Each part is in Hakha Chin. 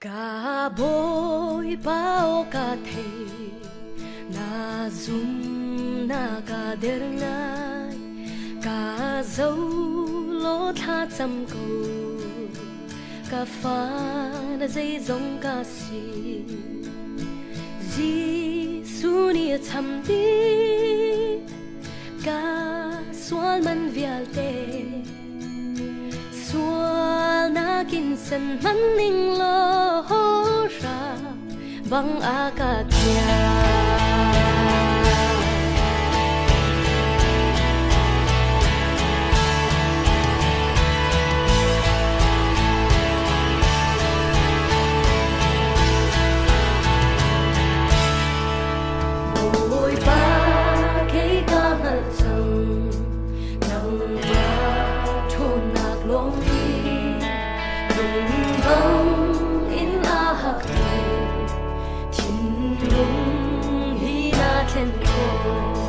Ka Bawipa aw ka thei, na zum na ka der ngai, ka zo law thlacam ko, ka fa na zeizong ka si. Jesuh nih a cham dih, ka sual man vialte. Sualnak in san hmanning law ra bang a ka thiang. Bawipa kei ka hngalh cang Nangmah ṭhawnnak lawng hi lungdong in aa hak lai. Thinlung hi naa thlen khawh.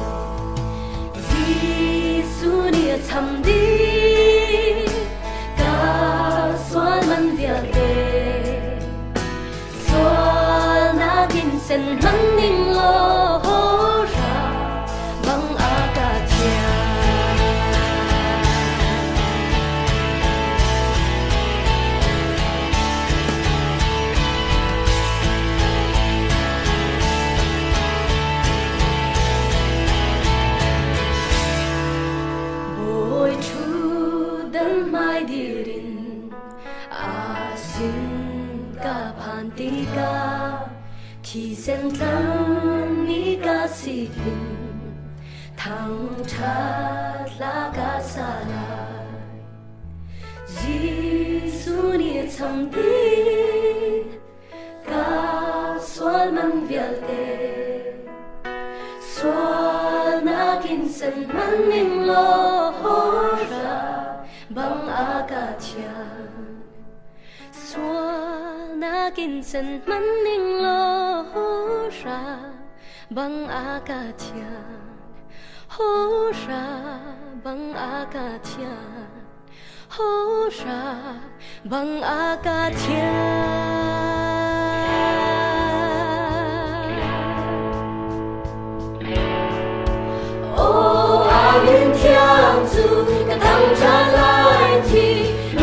Jesuh nih a cham dih ka sual man vialte. Sualnak in sen hmang ning law ra bang a ka thiang. Bawi ṭhutdan hmai dir in A sin ka phan tikah thisen tlanmi ka si in thangṭhat hla ka sa lai. Jesuh nih a cham dih ka sual man vialte. Sualnak in sen hmanning law ra bang a ka thian. Sualnak in sen hmanning law ra bang a ka thian. Ho ra bang a ka thian. Ho ra bang a ka thian. Aw a min thiang cu ka thangṭhat lai thi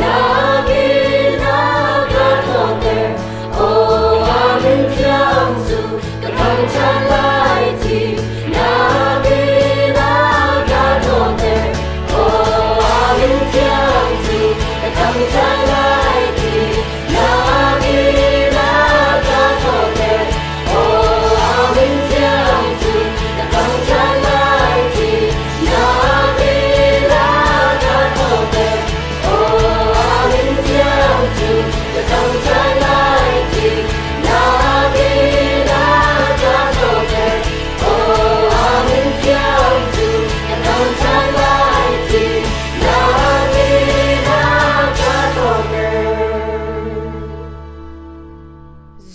nakin a ka thawhter. Aw a min thiang cu ka thangṭhat lai thi nakin a ka thawhter. Aw a min thiang cu ka thangṭhat lai thi nakin a ka thawhter. Aw a min thiang cu ka thangṭhat lai thi nakin a ka thawhter. Aw a min thiang cu ka thangṭhat lai thi nakin a ka thawhter. Aw a min thiang cu ka thangṭhat lai thi nakin a ka thawhter.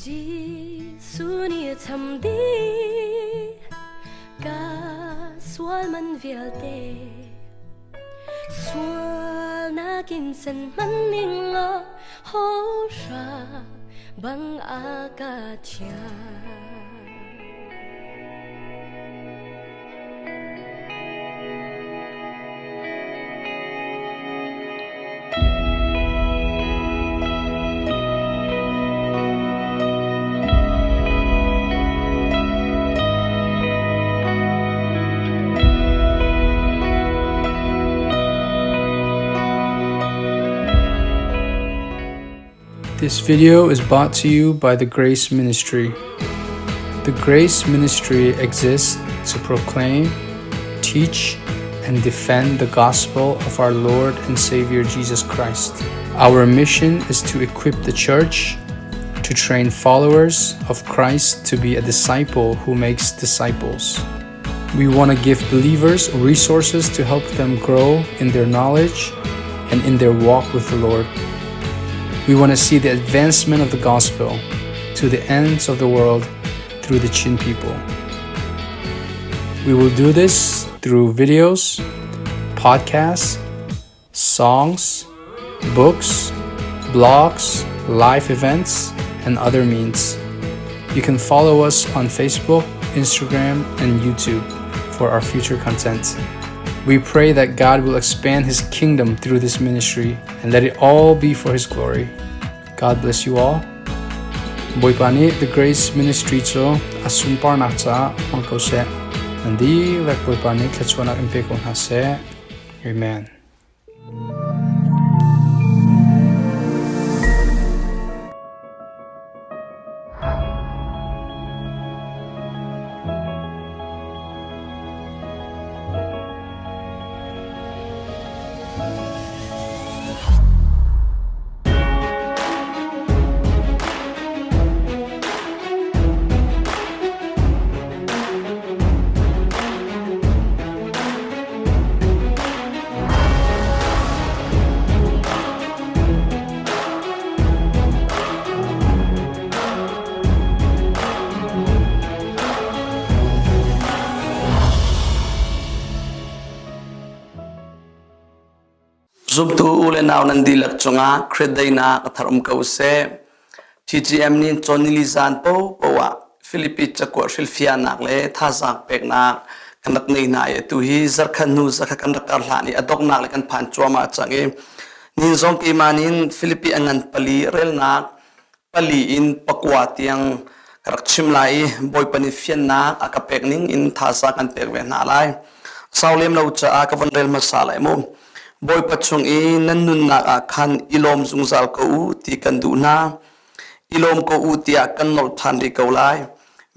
Jesuh nih a cham dih ka sual man vialte sualnak in san hmanning law ho ra bang a ka thiang. This video is brought to you by the Grace Ministry. The Grace Ministry exists to proclaim, teach, and defend the gospel of our Lord and Savior Jesus Christ. Our mission is to equip the church to train followers of Christ to be a disciple who makes disciples. We want to give believers resources to help them grow in their knowledge and in their walk with the Lord. We want to see the advancement of the gospel to the ends of the world through the Chin people. We will do this through videos, podcasts, songs, books, blogs, live events, and other means. You can follow us on Facebook, Instagram, and YouTube for our future content. We pray that God will expand His kingdom through this ministry and let it all be for His glory. God bless you all. Bawipa nih The Grace Ministry cu a sunparnak caah hmang ko seh. Nan dihlak Bawipa nih thluachuahnak in pe ko hna seh. Amen. Zumtu u le nau nan dihlak cungah Khrih daihnak a thar um ko seh. TGM nih cawn nili zan paohpaoh ah Filipi cakuat hrilhfiahnak le thazaang peknak kan rak nei hna i atu hi zarkhat hnu zarkhat kan rak kar hlan i a donghnak le kan phan cuahmah cang i nin zong keimah nin Filipi a ngan pali relnak pali in pakua tiang ka rak chim lai i Bawipa nih fiannak a ka pek ning in thazaang kan pek ve hna lai. Sau lem lo caah ka von rel hmasa lai mu. Bawipa chung i nan nunnak ah khan i lawm zungzal ko u ti kan duh hna. I lawm ko u tiah kan nolh ṭhan rih ko lai.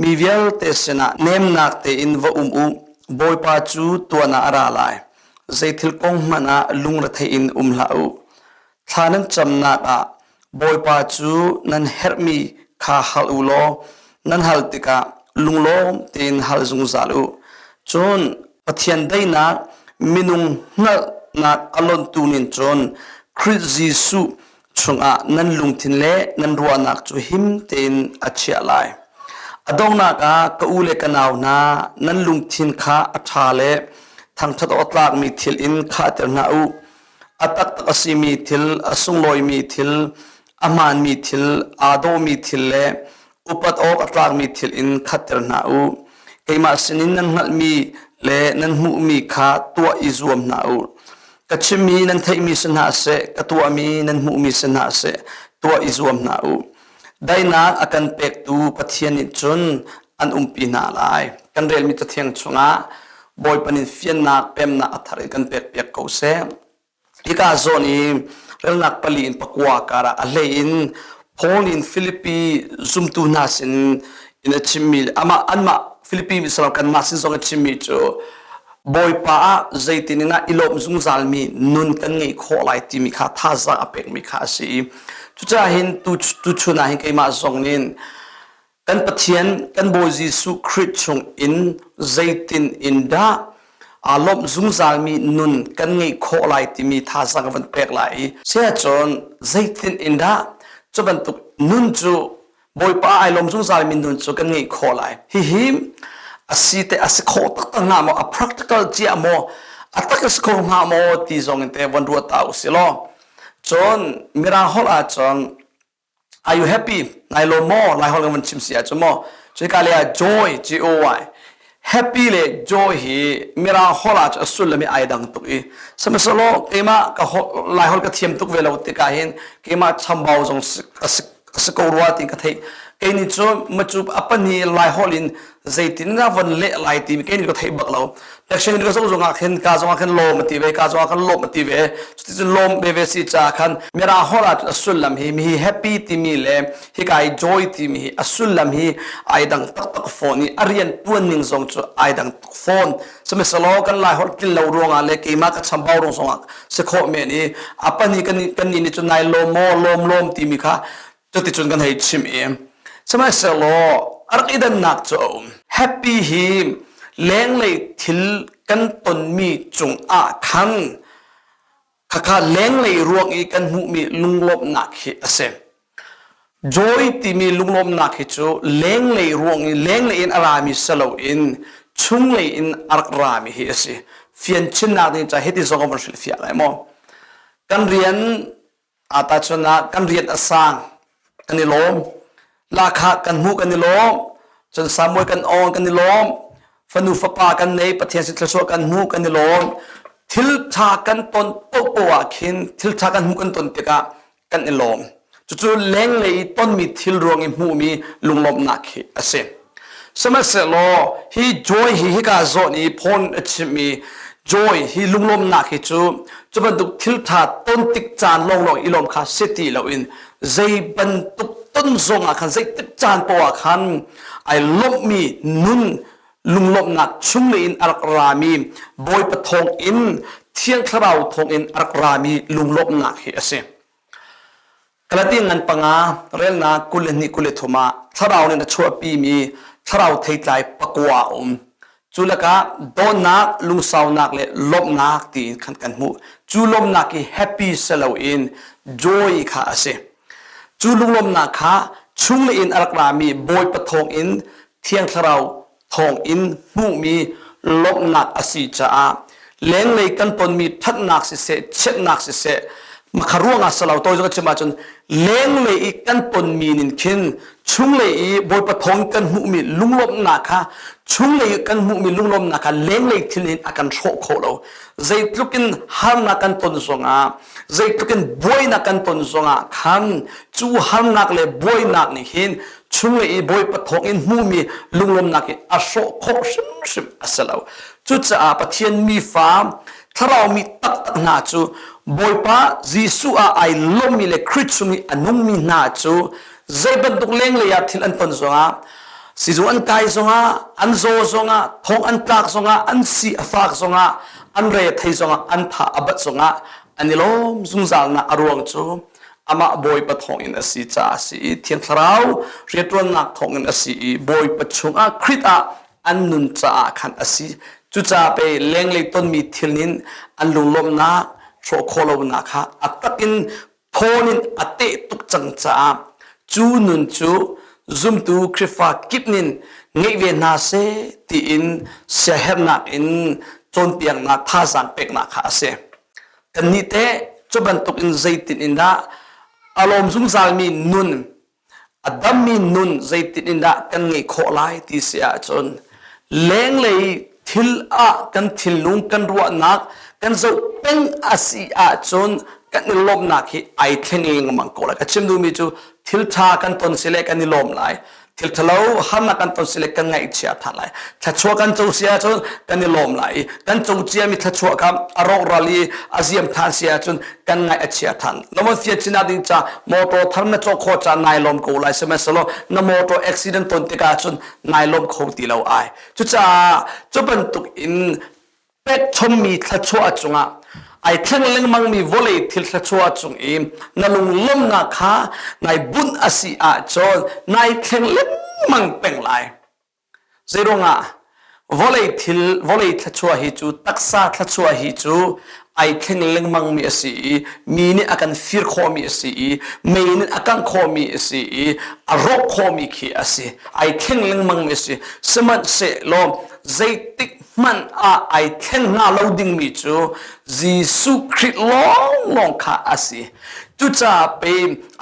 Mi vialte sinah nemnak tein va um u. Bawipa cu tuan ah a ra lai. Zeithil kong hmanh ah lungrethei in um hlah u. Thla nan camnak ah Bawipa cu nan herhmi kha hal u law nan hal tikah lunglawm tein hal zungzal u. Cun Pathian daihnak minung hngalhnak a lonhtu nin cun Khrih Jesuh chungah nan lungthin le nan ruahnak cu him tein a chiah lai. A donghnak ah ka u le ka nau hna, nan lungthin kha a ṭha le thangṭhat awk tlakmi thil in khahter hna u. A taktak a simi thil, a sunglawimi thil, a hmaanmi thil, aa dawhmi thil le upat awk a tlakmi thil in khatter hna u. Keimah sinin nan hngalhmi le nan hmuhmi kha tuah i zuam hna u. Ka chimmi nan theihmi si hna seh, ka tuahmi nan hmuhmi si hna seh, tuah i zuam hna u. Daihnak a kan pektu Pathian nih cun an umpi hna lai. Kan relmi Cathiang chungah Bawipa nih fiannak pemnak a thar in kan pekpiak ko seh. Hika zawn i relnak pali in pakua karah a hlei in Paul in Filipi zumtu hna sin in a chimmi amah anmah Filipi mi saram kanmah sin zong a chimmi cu Bawipa ah zeitin in ah i lawm zungzalmi nun kan ngeih khawh lai timi kha thazaang a pekmi kha a si i cucaah hin tuchun ah hin keimah zong nih Kan Pathian, kan Bawi Jesuh Khrih chung in zeitin in dah aa lawmh zungzalmi nun kan ngeih khawh lai timi thazaang ka van pek lai i siahcun zeitin in dah cu bantuk nun cu Bawipa ai lawm zungzalmi nun cu kan ngeih khawh lai. Hihi a si te a si khawh taktak hnga maw, a practical ciah maw, a tak a si kho hnga maw ti zong in te van ruat ta u si law. Cun Mirang holh ahcun Are you happy? Nai lawm maw? Lai holh kan van chim si ahcun maw? Cuika le ah joy, J-O-Y. Happy le joy hi Mirang holh ah cun a sullam hi ai dang tuk i sihmanhsehlaw keimah ka Lai holh ka thiam tuk ve lo tikah hin keimah chambau zong a si ko rua ti ka theih. Kei nih cun macu a pani Lai holh in zeitin na von leh lai timi kei nih ka theih bak lo. Action ka zoh zongah khin ka zongah khin lawm a ti ve ka zongah khan lawm a ti ve cuticun lawm ve ve si caah khan mirang holh ah a sullam hi mi hi happy timi le hika i joy timi hi a sullam hi ai dang taktak fawn i a rian tuan ning zong cu ai dang tuk fawn sihmanhsehlaw kan lai holh tlin lo ruangah le keimah ka chambau ruang zongah si khawh men i a pani kan kan nih nih cun nai lawm maw lawm lawm timi kha Cuticun kan hei chim i sihmanhsehlaw a rak i dannak cu a um. Happy hi lenglei thil kan tonmi cungah khan khakha lenglei ruang i kan hmuhmi lunglawmhnak hi a si. Joy timi lunglawmhnak hi cu lenglei ruang i lenglei in a rami si loin chunglei in a rak rami hi a si. Fian chinnak ding ca hiti zong ka van hrilhfiah lai maw. Kan rian Tahchunhnak kan rian a sang, kan i lawm. Lahkhah kan hmuh kan i lawm. Cun Samuel kan awn kan i lawm. Fanu fapa kan nei Pathian sin thluachuah kan hmuh kan i lawm. Thil ṭha kan ton paohpaoh ah khin thil ṭha kan hmuh kan ton tikah kan i lawm. Cucu lenglei i tonmi thil ruang i hmuhmi lunglawmhnak hi a si. Sihmanhsehlaw hi joy hi hika zawn i phone a chimmi joy hi lunglawmhnak hi cu cu bantuk thil ṭha ton tik caan lawnglawng i lawm kha si ti loin zei bantuk ton zong ah khan zeitik caan poah ah khan ai lawmhmi nun lunglawmhnak chunglei in a rak rami Bawipa thawng in Thiang Thlarau thawng in a rak rami lunglawmhnak hi a si. Galati ngan panga relnak 22 23 ah thlarau nih a chuahpimi thlarau theitlai pakua a um. Cu lakah dawtnak, lungsaunak le lawmhnak tiin khan kan hmuh. Cu lawmhnak hi happy si loin joy kha a si. Cu lunglawmhnak kha chunglei in a rak rami Bawipa thawng in Thiang Thlarau thawngin hmuhmi lawmhnak a si caah lenglei kan tonmi ṭhatnak siseh chiatnak siseh makha ruangah si lo toi ka chim ahcun lenglei i kan tonmi nin khin chunglei i Bawipa thawng kan hmuhmi lunglawmhnak kha chunglei i kan hmuhmi lunglawmhnak kha lenglei thil in a kan hrawh kho lo zeitluk in harnak kan ton zongah zeitluk in buainak kan ton zongah khan cu harnak le buainak nih hin chunglei i Bawipa thawng in hmuhmi lunglawmnak hi a hrawh khawh hrimhrim a si lo. Cucaah Pathian mifa thlarau mi taktak hna cu Bawipa Jesuh ah ai lawmmi le Khrih chung i a nungmi hna cu zei bantuk lenglei ah thil an ton zongah sizung an kai zongah an zaw zongah thong an tlak zongah an si a fak zongah an re thei zongah an tha a bat zongah an i lawm zungzalnak a ruang cu amah Bawipa thawngin a si caah a si i Thiang Thlarau rianṭuannak thawngin a si i Bawipa chungah Khrih ah an nun caah khan a si. Cucaah pei lenglei tonmi thil nin an lunglawmhnak hrawh khawh lonak kha a tak in thawn in a teh tuk cang caah cu nun cu zumtu Khrihfa kip nin ngeih ve hna seh tiin siaherhnak in cawnpiaknak thazaang peknak kha a si. Kannih teh cu bantukin zeitin in dah a lawm zungzalmi nun, a dammi nun zeitin in dah kan ngeih khawh lai ti si ahcun lenglei thil ah kan thinlung kan ruahnak kan zoh peng a si ahcun kan i lawmhnak hi ai thleng lengmang ko lai. Ka chim duhmi cu thil ṭha kan ton si le kan i lawm lai. Thil ṭhalo harnak kan ton si le kan ngaihchia ṭhan lai. Thluachuah kan co si ahcun kan i lawm lai i kan co ciami thluachuah kha a rawkral i a ziam ṭhan si ahcun kan ngaih a chia ṭhan. Na von fian chin ding ca motor thar na cawk khawh ca nai lawm ko lai sihmanhsehlaw na motor accident ton tikah cun nai lawm kho ti lo ai. Cucaah cu bantuk in pekchommi thluachuah cungah ai thleng lengmangmi vawlei thil thluachuah cung i na lunglawmhnak kha nai bunh a si ahcun nai thleng lengmang peng lai. Zeiruangah vawlei thil vawlei thluachuah hi cu taksa thluachuah hi cu ai thleng lengmangmi a si i mi nih a kan fir khawhmi a si i mei nih a kangh khawhmi a si i a rawk khawhmi khi a si ai thleng lengmangmi a si sihmanhsehlaw zeitik hmanh ah ai thleng hnga lo dingmi cu Jesuh Khrih lawnglawng kha a si. Cucaah pe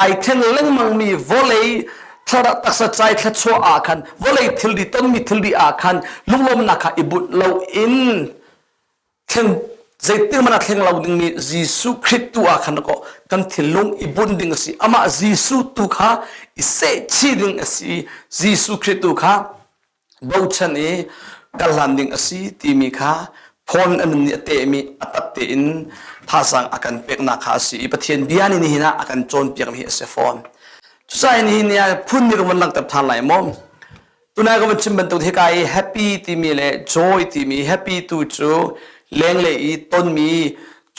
ai thleng lengmangmi vawlei taksa cai thluachuah ah khan vawlei thilri tonmi thilri ah khan lunglawmnak kha i bunh loin thleng zeitik hmanh ah thleng lo dingmi Jesuh Khrih tu ah khan ko kan thinlung i bunh ding a si. Amah Jesuh tu kha i sehchih ding a si. Jesuh Khrih tu kha bochan i kal hlan ding a si timi kha phone a nun nih a tehmi a tak tein thazaang a kan peknak kha a si i Pathian bia nih nihin ah a kan cawnpiakmi hi a si fawn. Cucaah nihin ni ah phun nih ka vun langhter ṭhan lai maw? Tunai ka vun chim bantuk hika i happy timi le joy timi happy tu cu lenglei i tonmi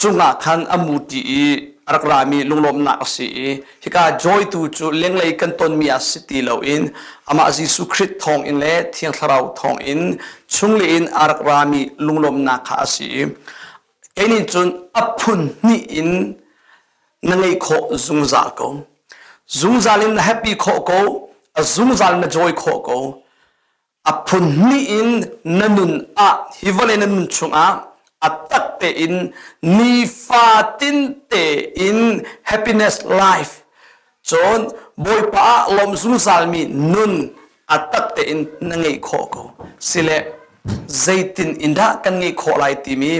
cungah khan a muti i a rak rami lunglawmhnak a si i hika joy tu cu lenglei kan tonmi ah si ti loin amah Jesuh Khrih thawngin le Thiang Thlarau thawngin chunglei in a rak rami lunglawmhnak kha a si i kei nih cun a phun hnih in na ngeih khawh zungzal ko zungzal in na happy khawh ko a zungzal na joy khawh ko A phun hnih in na nun ah hi vawlei na nun chungah a tak tein nifatin tein happiness life. Cun Bawipa ah lawm zungzalmi nun a tak tein na ngeih khawh ko. Sile zeitin in dah kan ngeih khawh lai timi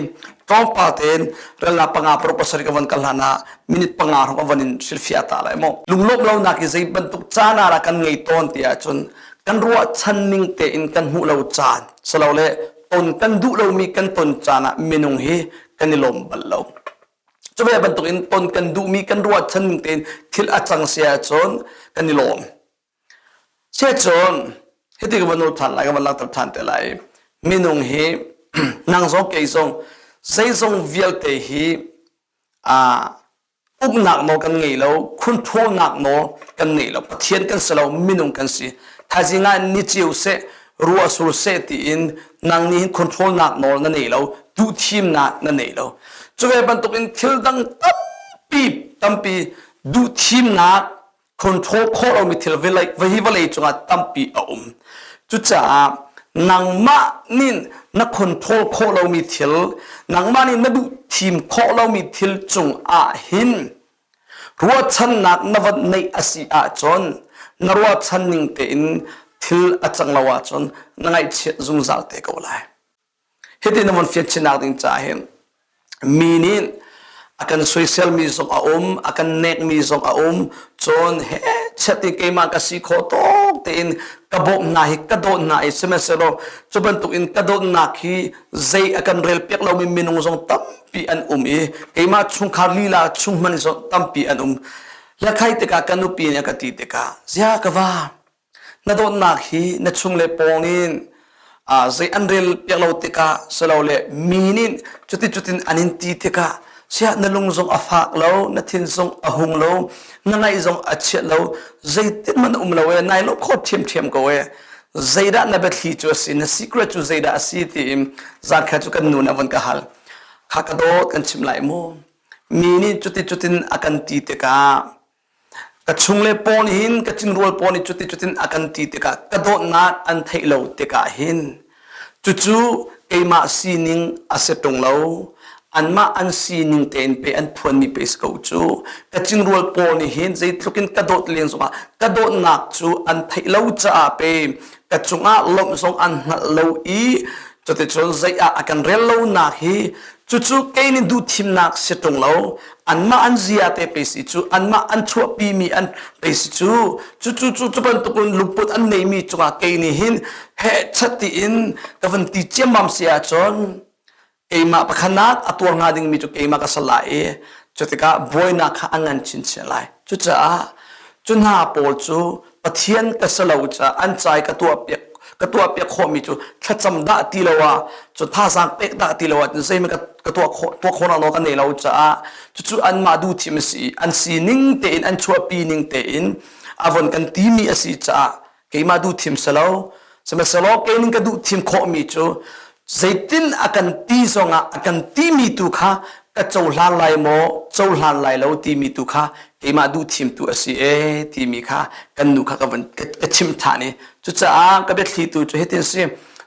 tlawmpal tein relnak panga paruk pasarih ka von kal hlan ah minute panga hrawng ka von in hrilhfiah ta lai mu. Lunglawmh lonak hi zei bantuk caan ah dah kan ngei tawn ti ahcun kan ruahchan ning tein kan hmuh lo caan silole ton kan duh lomi kan ton caan ah minung hi kan i lawm bal lo. Cu ve bantuk in ton kan duhmi kan ruahchan ning tein thil a cang si ahcun kan i lawm. Siacun hiti ka van ul than lai ka van langhter than te lai. Minung hi nang zong kei zong zeizong vialte hi aa uknak nawl kan ngei lo, controlnak nawl kan ngei lo. Pathian kan si lo, minung kan si. Thaizing ah ni ceu seh, ruah sur seh tiin nang nih hin controlnak nawl na nei lo, duhthimnak na nei lo. Cu ve bantukin thil dang tampi tampi duhthimnak control khawh lomi thil hi vawlei cungah tampi a um. Cucaah nangmah nih na control khawh lomi thil, nangmah nih na duh thim khawh lomi thil cungah hin ruahchannak na van neih a si ahcun na ruahchan ning tein thil a cang lo ahcun na ngaihchiat zungzal te ko lai. Hiti na von fian chinnak ding caah hin mi nih a kan soiselmi zong a um, a kan nekmi zong a um, cun he chet in keimah ka si khawh tawk tein ka bawmh hna hi ka dawt hna i sihmanhsehlaw cu bantuk in ka dawtnak hi zei a kan rel piak lomi minung zong tampi an um i keimah chungkhar lila chung hmanh zong tampi an um. Lakhai tikah ka nupi nih a ka ti tikah zia ka va Na dawtnak hi na chung le pawng in zei an rel piak lo tikah silole mi nih cuti cutin an in ti tikah siah na lung zong a fak lo, na thin zong a hung lo, na ngaih zong a chiat lo, zeitin hmanh um lo e, nai lo kho ṭhiamṭhiam ko e. Zeidah na biathli cu a si, na secret cu zeidah a si tiin zankhat cu kan nu nih a von ka hal. Kha ka dawt kan chim lai mu. Mi nih cuti cutin a kan ti tikah Ka chung le pawl hin ka cingrual pawl nih cuti cutin a kan ti tikah ka dawtnak an theih lo tikah hin cucu keimah sining a si ṭung lo anmah an sining tein pe an phuanmi pe si ko cu ka cingrual pawl nih hin zeitluk in ka dawt len zongah ka dawtnak cu an theih lo caah pe ka cungah lawmh zong an hngalh lo i cuticun zei ah a kan rel lonak hi Cucu kei nih duhthimnak si ṭung lo, anmah an zia te pe si cu, anmah an chuahpimi an pe si cu, cucu cu cu bantukin lungput an neimi cungah kei nih hin hehchat tiin ka van ti ciammam si ahcun keimah pakhatnak a tuar hnga dingmi cu keimah ka si lai i cutikah buainak kha a ngan chinchin lai. Cucaah cu hna pawl cu Pathian ka si lo caah an ca i ka tuahpiak ka tuahpiak khawhmi cu thlacam dah ti lo ah cu thazaang pek dah ti lo ah zeihmanh ka, ka tuah khawh tuah khawhnak nawl ka nei lo caah cucu anmah duhthim a si i an sining tein an chuahpi ning tein a von kan timi a si caah keimah duhthim si lo sihmanhsehlaw kei ning ka duhthim khawhmi cu zeitin a kan ti zongah a kan timi tu kha ka cohlan lai maw cohlan lai lo timi tu kha keimah duhthim tu a si e timi kha kan nu kha ka van ka chim ṭhan i cucaah ka biathli tu cu hitin si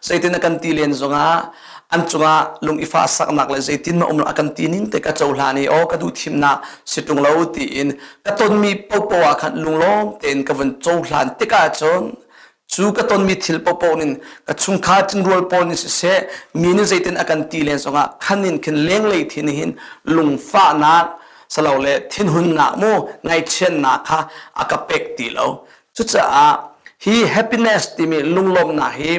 zeitin a kan ti len zongah an cungah lung i fah saknak le zeitin ma um a kan ti ning te ka cohlan i aw ka duhthimnak si ṭung lo tiin ka tonmi popo ah khan lunglawm tein ka vun cohlan tikah cun Cu ka tonmi thil paohpaoh nin ka chungkhar cinrual pawl nih siseh mi nih zeitin a kan ti len zongah khan in khin lenglei thin hin lungfahnak salole thinhunnak mu ngaihchiatnak kha a ka pek ti lo. Cucaah hi happiness timi lunglawmhnak hi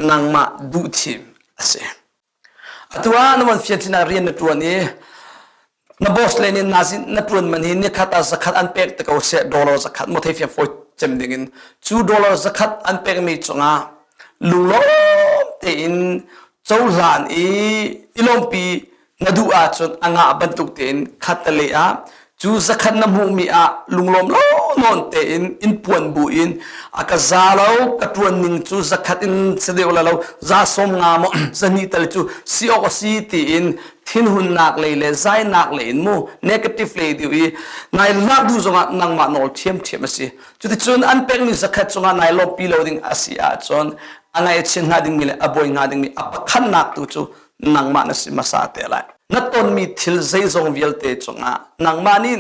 nangmah duhthim a si. Atu ah na von fian sinah rian na ṭuan i na boss le nih na ṭuan man hi nikhat ah zakhat an pek te ko seh dollar zakhat maw thei fiang fawi cem ding in cu dollar zakhat an pekmi cungah lunglawm tein cohlan i i lawmpi na duh ahcun a ngah bantuk tein khattale ah cu zakhat na hmuhmi ah lunglawm lo nawn tein in puan bu in a ka za lo ka ṭuan ning cu zakhat in si deuh la lo za sawm nga maw zahnih tal cu si awk a si tiin thinhunnak lei le zainak lei in mu negative lei deuh i nai lak duh zongah nangmah nawl ṭhiamṭhiam a si cuticun an pekmi zakhat cungah nai lawmpi lo ding a si ahcun a ngaihchia hnga dingmi le a buai hnga dingmi a pakhatnak tu cu nangmah na si hmasa te lai. Na tonmi thil zeizong vialte cungah nangmah nih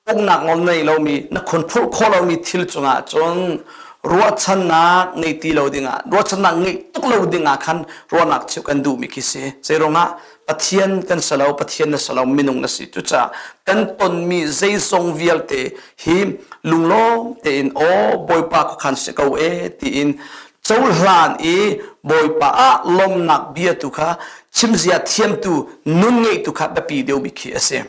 Uknak nawl nei lomi, na control khawh lomi thil cungah cun ruahchannak ngei ti lo dingah, ruahchannak ngeih tuk lo dingah khan ruahnak cheuh kan duhmi khi si. Zeiruangah Pathian kan si lo, Pathian na si lo, minung na si. Cucaah kan tonmi zeizong vialte hi lunglawm tein aw Bawipa khuakhan si ko e tiin cohlan i Bawipa ah lawmnak bia tu kha chimzia thiamtu nun ngeitu kha biapi deuh bik khi a si.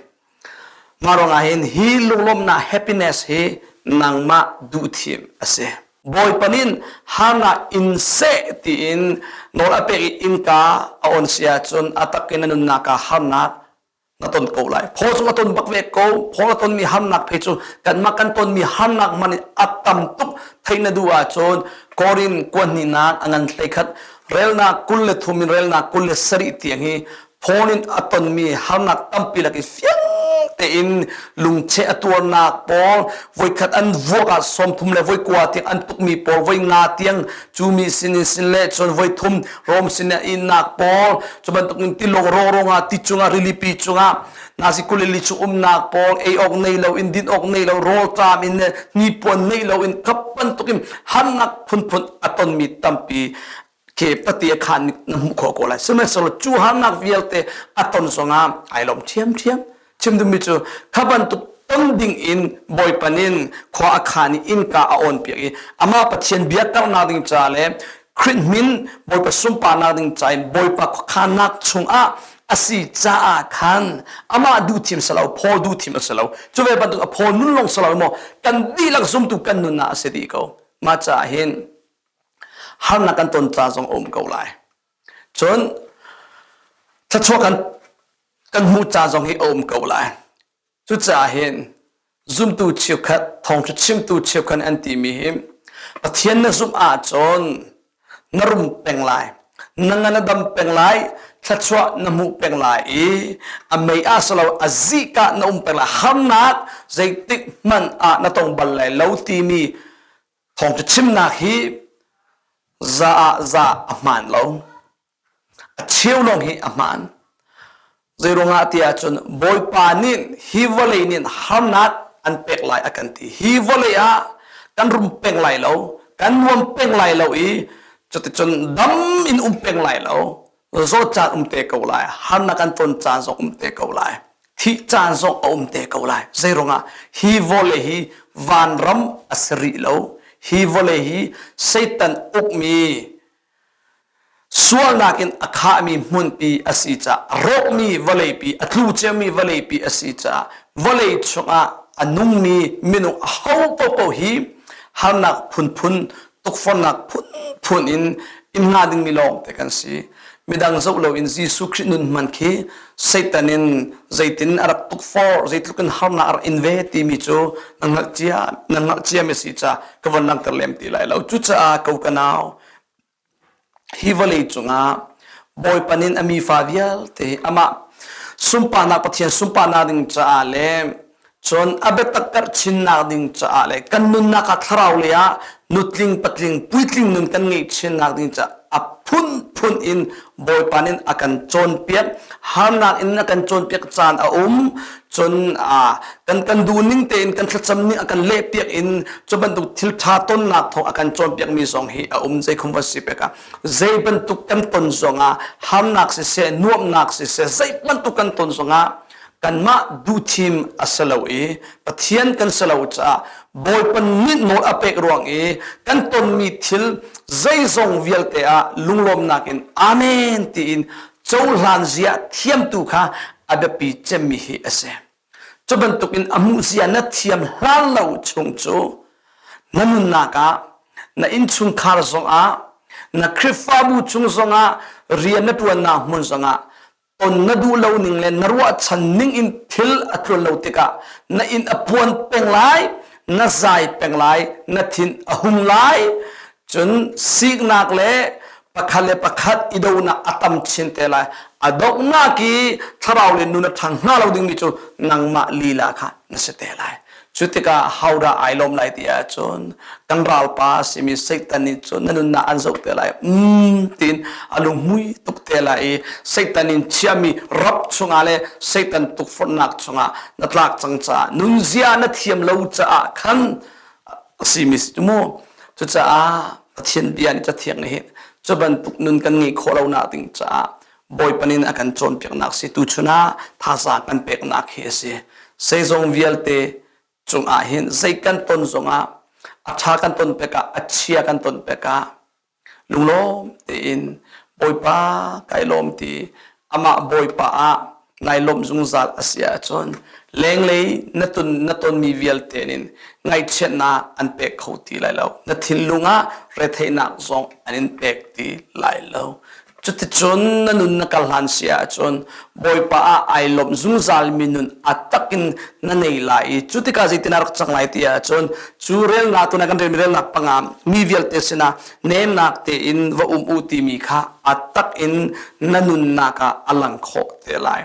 Mah ruangah hin hi lunglawmhnak happiness hi nangmah duhthim a si. Bawipa nih harnak in seh tiin nawl a pek i innka a on si ahcun a tak in na nunnak ah harnak na ton ko lai. Phaw cu a ton bak ve ko. Phaw a tonmi harnak phei cu kanmah kan tonmi harnak man in a tam tuk theih na duh ahcun Korin kuanhnihnak a ngan hleikhat relnak 23 in relnak 27 tiang hi phone in a tonmi harnak tampi lak i fiang tein lungcheh a tuarnak pawl voikhat an vuak ah 30 le voikua tiang an tukmi pawl voi nga tiang cu mi sin in sin le cun voi thum Rom sin in innak pawl cu bantuk in tilawng rawng ah ti cungah rilipi cungah nasi kulili cu umnak pawl ei awk nei lo in din awk nei lo rawl ṭam in hnipuan nei lo in kap bantuk in harnak phunphun a tonmi tampi ke pati a khan na hmuh khawh ko lai sihmanhsehlaw cu harnak vialte a ton zongah ai lawm ṭhiamṭhiam chim duhmi cu kha bantuk ton ding in bawipa nin khua a khan i innka a awn piak i amah Pathian bia karhnak ding ca le Khrih min Bawipa sunparnak ding ca in Bawipa khuakhannak chungah a si caah khan amah duhthim si lo Paul duhthim a si lo cu ve bantuk a Paul nun lawng si lo maw kan dihlak zumtu kan nun ah a si dih ko mah caah hin harnak kan ton ca zong a um ko lai. Cun thluachuah kan kan hmuh ca zong hi a um ko lai. Cucaah hin zumtu cheukhat thawngṭha chimtu cheukhat an timi hi Pathian na zumh ahcun na rum peng lai, na ngan a dam peng lai, thluachuah na hmuh peng lai i a mei ah si lo a zik ah na um peng lai harnak zeitik hmanh ah na tong bal lai lo timi Thawngṭha chimnak hi za ah za a hmaan lo. A cheu lawng hi a hmaan. Zeiruangah ti ahcun Bawipa nih hi vawlei nih harnak an pek lai a kan ti. Hi vawlei ah kan rum peng lai lo, kan nuam peng lai lo i cuticun dam in um peng lai lo. Zawt caan um te ko lai, harnak kan ton caan zong um te ko lai. Thih caan zong a um te ko lai. Zeiruangah hi vawlei hi vanram a si rih lo. Hi vawlei hi Satan ukmi sualnak in a khahmi hmunpi a si caah rawkmi vawleipi a tlu ciami vawleipi a si caah vawlei chungah a nungmi minung aho paohpaoh hi harnak phunphun tukforhnak phunphun in in hnga dingmi lawng te kan si. Midang zoh loin Jesuh Khrih nun hman khi Satan in zeitin a rak tukforh, zeitluk in harnak a rak in ve timi cu na hngalh cia, na hngalh ciami si ca ka von langhter lem ti lai lo. Cucaah ko ka nau, hi vawlei cungah Bawipa nin a mifa vialte amah sunparnak Pathian sunparnak ding caah le Cun a biatak karh chinnak ding caah le kan nunnak ah thlarau lei ah nutling patling puitling nun kan ngeih chinnak ding caah a phunphun in Bawipa nih a kan cawnpiak harnak in a kan cawnpiak caan a um cun kan kan duh ning tein kan thlacam ning a kan lehpiak in cu bantuk thil ṭha tonnak thawng a kan cawnpiak mi zong hi a um zei khum va si pek ah zei bantuk kan ton zongah harnak siseh nuamhnak siseh zei bantuk kan ton zongah kanmah duhthim a si lo i Pathian kan si lo caah Bawipa nih nawl a pek ruang i kan tonmi thil zeizong vialte ah lunglawmnak in Amen tiin cohlan zia thiamtu kha a biapi cemmi hi a si. Cu bantukin a hmuh zia na thiam hlan lo chung cu na nunnak ah na innchungkhar zongah na Khrihfabu chung zongah rian na ṭuannak hmun zongah ton na duh lo ning le na ruahchan ning in thil a tluan lo tikah na inn a puan peng lai na zai peng lai na thin a hung lai cun siknak le pakhat le pakhat i donak a tam chin te lai a donghnak i thlarau le nun a ṭhang hnga lo dingmi cu nangmah lila kha na si te lai. Cu tikah hodah ai lawm lai ti ahcun kan ralpa a simi Satan nih cun na nunnak an zoh te lai. Mm tiin a lunghmui tuk te lai i Satan in chiami rap chungah le Satan tukforhnak chungah na tlak cang caah nunzia na thiam lo caah khan a simi si mu. Cucaah Pathian bia nih cathiang nih hin cu bantuk nun kan ngeih khawh lonak ding caah Bawipa nih a kan cawnpiaknak si tuchun ah thazaang kan peknak hi a si. Zeizong vialte cungah hin zei kan ton zongah a ṭha kan ton pekah a chia kan ton pekah lunglawm tein Bawipa kai lawm ti amah Bawipa ah nai lawmh zungzal a si ahcun lenglei na tun na tonmi vialte nin ngaihchiatnak an pek kho ti lai lo na thinlung ah retheihnak zong an in pek ti lai lo Cuticun na nun na kal hlan si ahcun Bawipa ah ai lawmh zungzalmi nun a takin na nei lai i cu tikah zeitin a rak cang lai ti ahcun cu relnak tuna kan relmi relnak panga mi vialte sinah nemnak tein va um u timi kha a takin na nunnak ah a lang khawh te lai.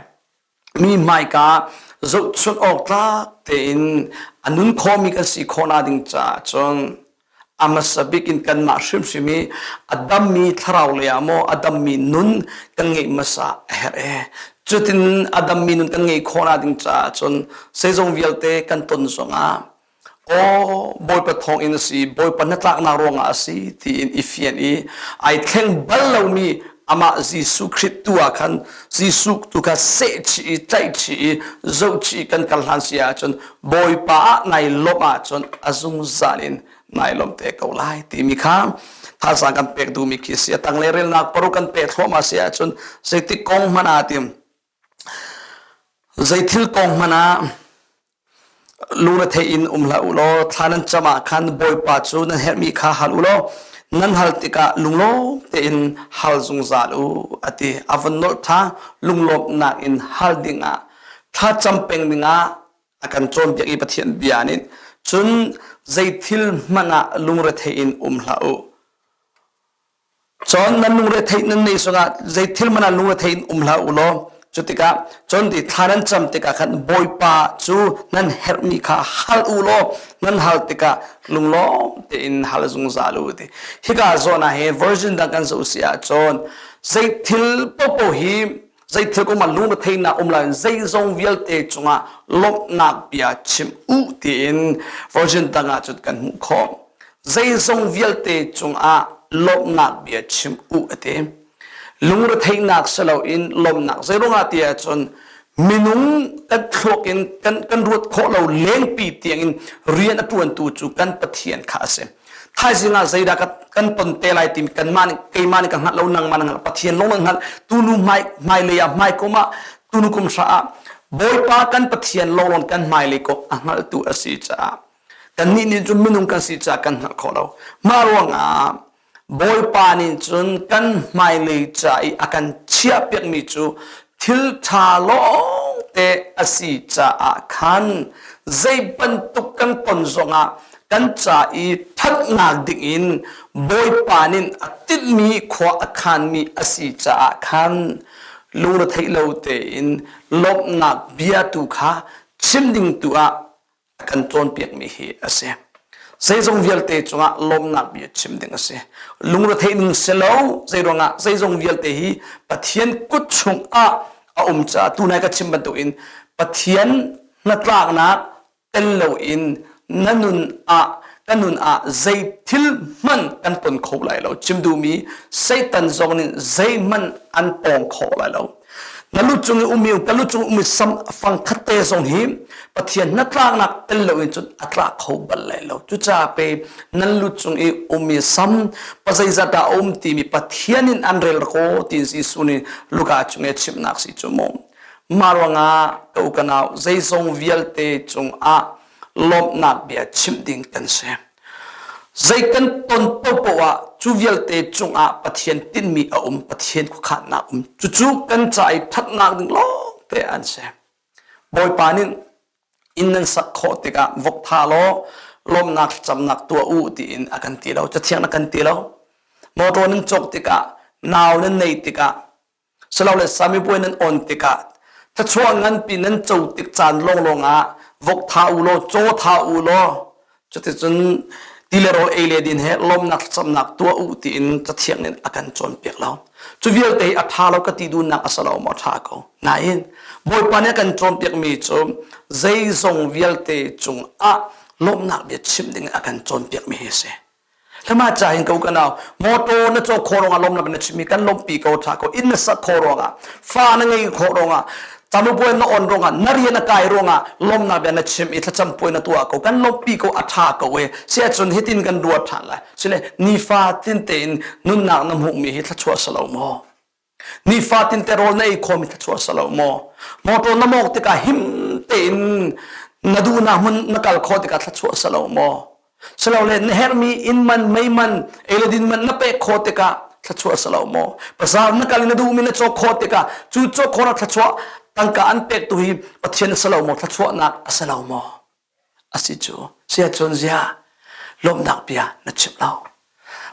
Mi hmaika zohchunh awk tlak tein a nun khawhmi kan si khawhnak ding caah cun a hmasa bik in kanmah hrimhrim i a dammi thlarau lei ah maw a dammi nun kan ngeih hmasa a herh e. Cutin a dammi nun kan ngeih khawhnak ding caah cun zeizong vialte kan ton zongah Aw Bawipa thawngin a si, Bawipa hnatlaknak ruangah a si tiin i fian i ai thleng bal lomi amah Jesuh Khrih tu ah khan Jesuh tu kha sehchih i tlaihchih i zohchih i kan kal hlan si ahcun Bawipa ah nai lawmh ahcun a zungzal in nai lawmh te ko lai timi kha thazaang kan pek duhmi khi a si. A tanglei relnak paruk kan peh thluahmah si ahcun zeitik kong hmanh ah tim zeithil kong hmanh ah Lungrethei in um hlah u law thla nan cam ah khan Bawipa cu nan herhmi kha hal u law nan hal tikah lunglawm tein hal zungzal u a ti. A von nolh ṭha lunglawmhnak in hal dingah thlacam peng dingah a kan cawnpiak i Pathian bia nih cun zeithil hmanh ah lungrethei in um hlah u. Cun nan lungretheih nan neih zongah zeithil hmanh ah lungretheih in um hlah u law cu tikah cun ti thla nan cam tikah khan Bawipa cu nan herhmi kha hal u law nan hal tikah lunglawm tein hal zungzal u ti. Hika zawn ah hi version dang kan zoh si ahcun zeithil popo hi zeithil kong ah lungretheihnak um lo in zeizong vialte cungah lawmhnak bia chim u tiin version dang ah cun kan hmuh khawh. Zeizong vialte cungah lawmhnak bia chim u a ti. Lungretheihnak si loin lawmhnak zeiruangah ti ahcun minung kan thluak in kan, kan ruat khawh lo lengpi tiangin rian a ṭuantu cu kan Pathian kha a si. Thaizing ah zeidah kan ton te lai timi kanmah nih keimah nih ka hngalh lo nangmah na hngalh Pathian lawng na hngalh tunu hmai hmailei ah hmai kum ah tunu kum hra ah Bawipa kan Pathian lawnglawng kan hmailei kong a hngalhtu a si caah kannih nih cun minung kan si caah kan hngalh khawh lo mah ruangah Bawipa nih cun kan hmailei ca i a kan chiahpiakmi cu thil ṭha lawngte a si caah khan zei bantuk kan ton zongah kan ca i ṭhatnak dingin Bawipa nih a tinhmi khua a khanmi a si caah khan lungretheih lo tein lawmhnak bia tu kha chim ding tu ah a kan cawnpiakmi hi a si. Zeizong vialte cungah lawmnak bia chim ding a si. Lungretheih ding si lo, zeiruangah zeizong vialte hi Pathian kut chungah a um caah tunai ka chim bantukin Pathian hnatlaknak tel loin na nun ah ka nun ah zei thil hmanh kan ton kho lai lo. Chim duhmi Satan zong nih zeihmanh an tawng kho lai lo. Na lu cung i ummi ka lu cung ummi sam fang khatte zong hi Pathian hnatlaknak tel loin cun a tla kho bal lai lo. Cucaah pe nan lu cung i ummi sam pazeizat dah a um timi Pathian in an rel ko tiin Jesuh nih Luka cung i a chimnak si cu mu. Mah ruangah ka u ka nau zeizong vialte cungah lawmhnak bia chimh ding kan si. Zei kan ton paohpaoh ah cu vialte cungah Pathian tinhmi a um, Pathian khuakhannak um. Cucu kan ca i ṭhatnak ding lawngte an si. Bawipa nih inn nan sak khawh tikah vok tha law lawmhnak thlacamnak tuah u tiin a kan ti lo. Cathiang na kan ti lo. Motor nan cawk tikah, nau nan neih tikah, silole samipuai nan on tikah thluachuah nganpi nan co tik caan lawnglawng ah. Vok tha u law, caw tha u law, cuticun ti le rawl ei le din he lawmnak thlacamnak tuah u tiin cathiang in a kan cawnpiak lo. Cu vialte hi a ṭha lo ka ti duhnak a si lo maw ṭha ko. Nain Bawipa nih a kan cawnpiakmi cu zeizong vialte cungah lawmhnak bia chim ding a kan cawnpiakmi hi a si. Hlama ca hin ko ka nau motor na caw khawh ruangah lawmnak na chimmi kan lawmhpi ko ṭha ko inn na sak khawh ruangah fa na ngei khawh ruangah camupuai na on ruangah na rian a kai ruangah lawmnak bia na chim i thlacam puai na tuah ko kan lawmhpi ko a ṭha ko e siahcun hitin kan ruat ṭhan lai sile nifa tin tein nunnak na hmuhmi hi thluachuah si lo maw Nifatin te rawl na ei khawmi thluachuah si lo maw? Motor na mawk tikah him tein na duhnak hmun na kal khawh tikah thluachuah si lo maw? Silole na herhmi inn man, mei man, ei le din man na pek khawh tikah thluachuah si lo maw? Bazaar na kal i na duhmi na cawk khawh tikah cu cawk khawhnak thluachuah tangka an pek tu hi Pathian a si lo maw? Thluachuahnak a si lo maw? A si cu. Siacun zia lawmhnak bia na chim lo.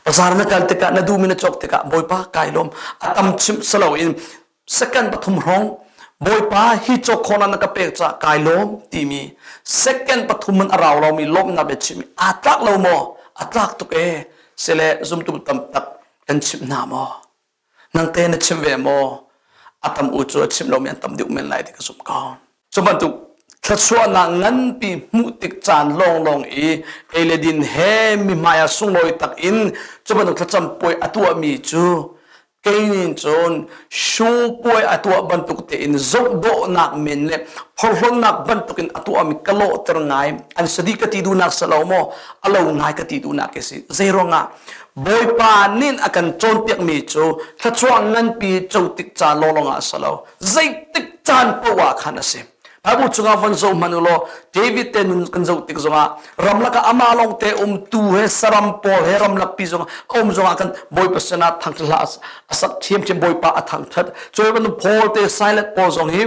Bazar na kal tikah na duhmi na cawk tikah Bawipa kai lawm a tam chimh si loin second pathum hrawng Bawipa hi cawk khawhnak na ka pek caah kai lawm timi second pathum man a rau lomi lawmhnak bia chimmi aa tlak lo maw? A tlak tuk ee. Sile zumtu tam tak kan chimh hna maw? Nang te na chim ve maw? A tam u cu a chim lomi an tam deuh men lai ti ka zumh ko. Cu bantuk thluachuahnak nganpi hmuh tik caan lawnglawng i ei le din he mi hmai ah sunglawi tak in cu bantuk thlacam puai a tuahmi cu kei nih cun shu puai a tuah bantuk tein zohdawhnak men le phorhlawtnak bantukin a tuahmi ka lawhter ngai an sadi ka ti duhnak si lo maw a lo ngai ka ti duhnak ke si zei ruangah Bawipa nih a kan cawnpiakmi cu thluachuah nganpi co tik ca lawnglawng ah a si lo. Zeitik caan paoh ah khan a si. Bible chungah von zoh hmanh u law David te nun kan zoh tik zongah ramlak ah amah lawng te um tu he saram pawl he ramlak pi zongah a um zongah kan Bawipa sinah thangṭhat hlah a sak ṭhiamṭhiam Bawipa a thangṭhat. Cuai bantuk Paul te Silas pawl zong hi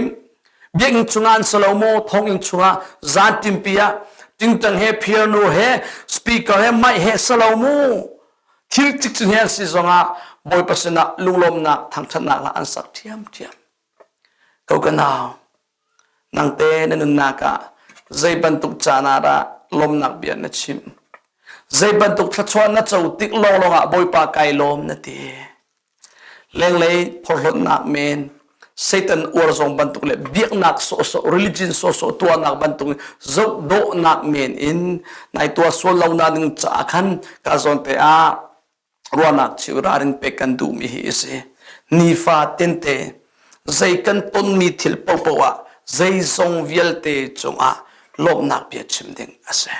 biakinn chungah an si lo maw thonginn chungah zan timpi ah tingtang he piano he speaker he mic he si lo mu thil cikcin he an si zongah bawipa sinah lunglawmnak thangthatnak la an sak ṭhiamṭhiam ko ka nau nangte na nunnak ah zei bantuk caan ah dah lawmnak bia na chim zei bantuk thluachuah na co tik lawnglawng ah bawipa kai lawm na ti Lenglei phorhlawtnak men, Satan uar zong bantuk le biaknak sawhsawh, religion sawhsawh tuahnak bantuk zohdawhnak men in nai tuah sual lo na ding caah khan ka zawn te ah ruahnak chiu ralrin pek kan duhmi hi a si. Nifa tente zei kan tonmi thil paohpaoh ah zeizong vialte cungah lawmhnak bia chim ding a si.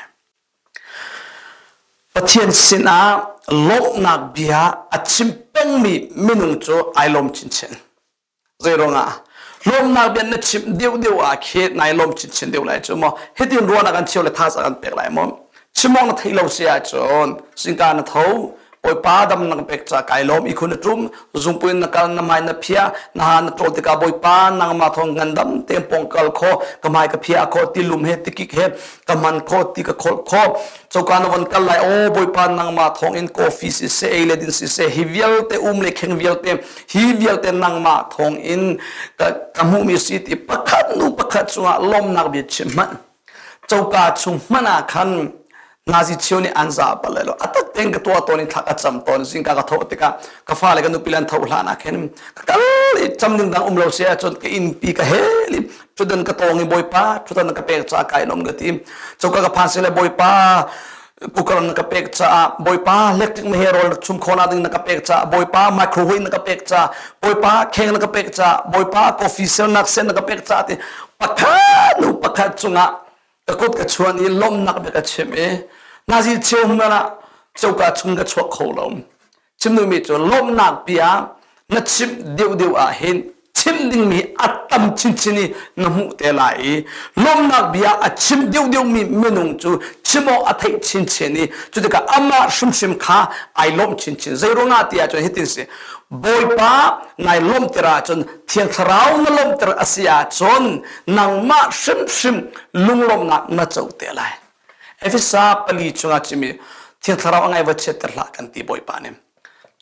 Pathian sinah lawmhnak bia a chim pengmi minung cu ai lawm chinchin. Zeiruangah? Lawmhnak bia na chim deuhdeuh ah khi nai lawm chinchin deuh lai cu maw? Hitin ruahnak an cheu le thazaang an pek lai maw? Chimawk na theih lo si ahcun zingka na tho, Bawipa dam na ka pek ca kai lawm i khun na ṭum, zungpui in na kal na hmai na phiah, na ha na ṭawl tikah Bawipa nangmah thawng ngandam tein pawng kal khawh, ka hmai ka phiah khawh, tilum he tikik he ka man khawh ti ka kholh khawh coka na von kal lai aw bawipa nangmah thawng in coffee siseh ei le din siseh hi vialte um le kheng vialte hi vialte nangmah thawng in ka, ka hmuhmi si ti pakhat nu pakhat cungah lawmnak bia chim hmanh coka chung hmanh ah khan nazi chio nih an za bal lai lo a tak tein ka tuah tawn i thla ka cam tawn zingka ka thawh tikah ka fale ka nupi le an tho hlan ah khin ka kal i cam ding dang um lo si ahcun ka innpi ka hel i ṭhutdan ka tawng i bawipa ṭhutdan na ka pek caah kai lawm ka ti coka ka phan sile bawipa cooker na ka pek caah bawipa electric mei he rawl chum khawhnak ding na ka pek caah bawipa microwave na ka pek caah bawipa kheng na ka pek caah bawipa coffee sernak sen na ka pek caah ti pakhat nu pakhat cungah ka kut ka chuan i lawmhnak bia ka chim i nazi cheu hmanh ah coka chung ka chuak kho lo chim duhmi cu lawmhnak bia na chimh deuhdeuh ah hin chim dingmi a tam chinchin i na hmuh te lai i lawmhnak bia a chim deuhdeuhmi minung cu chim awk a theih chinchin i cu tikah amah hrimhrim kha ai lawmh chinchin zei ruangah ti ahcun hitin si Bawipa nai lawmhter ahcun Thiang Thlarau na lawmhter a si ahcun nangmah hrimhrim lunglawmhnak na co te lai. Efesa pali chungah chimi Thiang Thlarau a ngai va chiatter hlah kan ti Bawipa nih.